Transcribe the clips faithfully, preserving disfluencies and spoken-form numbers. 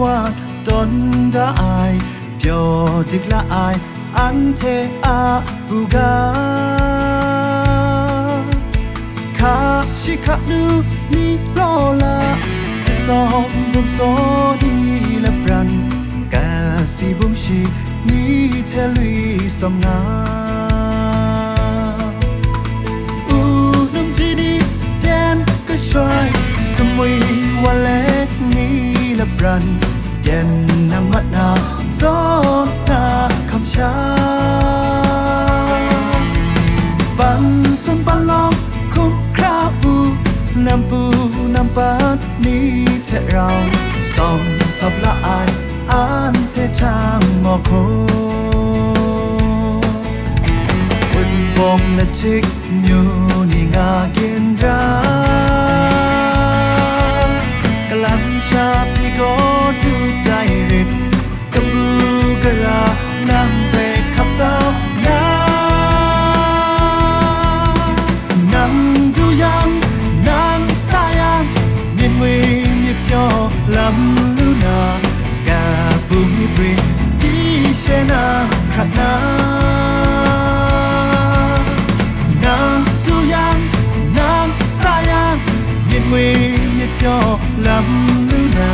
Wa tawn da ai, pyaw dik la ai, anhte a buga. Hka shi hka nu ni law la, sisawm bum saw ni lapran, kasi bungshi ni hte lui sawm nga. U num ji ni byen kashoi, sumwi wa le ni lapran, byen nang mat na zawn na hkam sha. Ban sun ban lawng hkum hkra u, nam pu nam pat ni hte rau, sawm htawp la ai anhte hkyang maw hku. Wunpawng lachik myu ni nga ginra, kalam sha pyi gaw du jai rit, kabu gara nang hpe hkap tau na. Nang du yang, nang sa yang, myit mwi myit pyaw lam lu na, kabu mi bri di she na hkrat na. Nang du yang, nang sa yang, myit mwi myit pyaw lam lu na,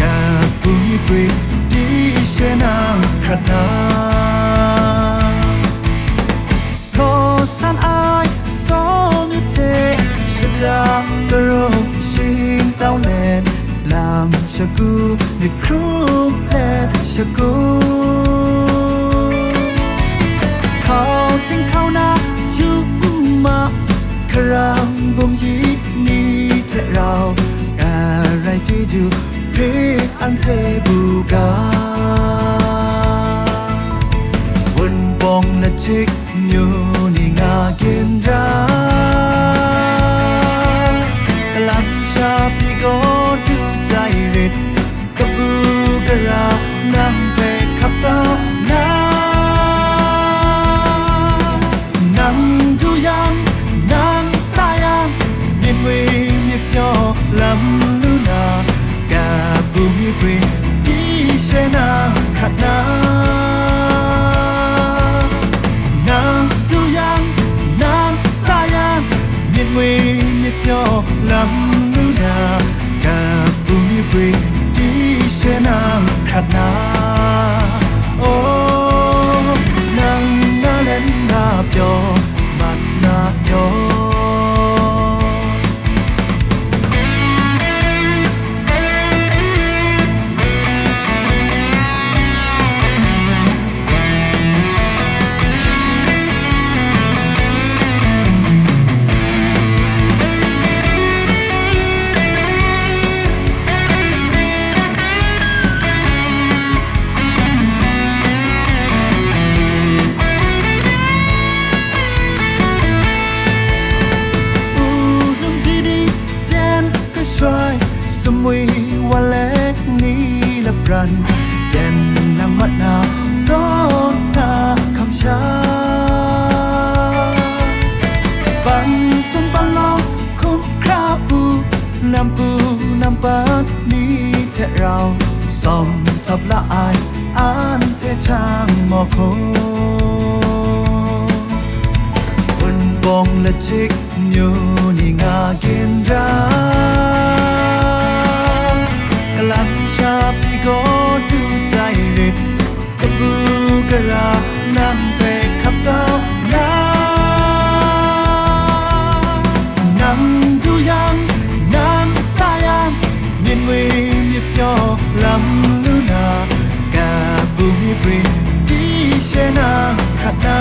kabu mi bri di she na hkrat na. Hpraw san ai sawng hte shada karum shing tau let, lam shagu myit hkrum let shagu. Hkau htinghkau na yu u ma, hkarang bungyi ni hte rau, garai chyeju hpre anhte bu ga. Wunpawng lachik myu ni nga ginra, kalam sha pyi gaw du jai rit, kabu gara nang hpe hkap tau na. Nang du yang, nang sa yang, myit mwi myit pyaw lam lu na, kabu mi bri di she na hkrat na. Nang du yang, nang sa yang, myit mwi myit pyaw lam lu na, kabu mi bri di she na hkrat na. Oh, nang na len na pyaw, mat na pyaw. U num ji ni byen kashoi, sumwi wa le ni lapran, byen nang mat na zawn na hkam sha. Ban sum ban lawng hkum hkra u, nam pu nam pat ni hte rau, sawm htawp la ai anhte hkyang maw hku. Wunpawng lachik myu ni nga ginra, kalam sha pyi gaw du jai rit, kabu gara nang hpe hkap tau na. Nang du yang, nang sa yang, myit mwi myit pyaw lam lu na, kabu mi bri di she na hkrat na.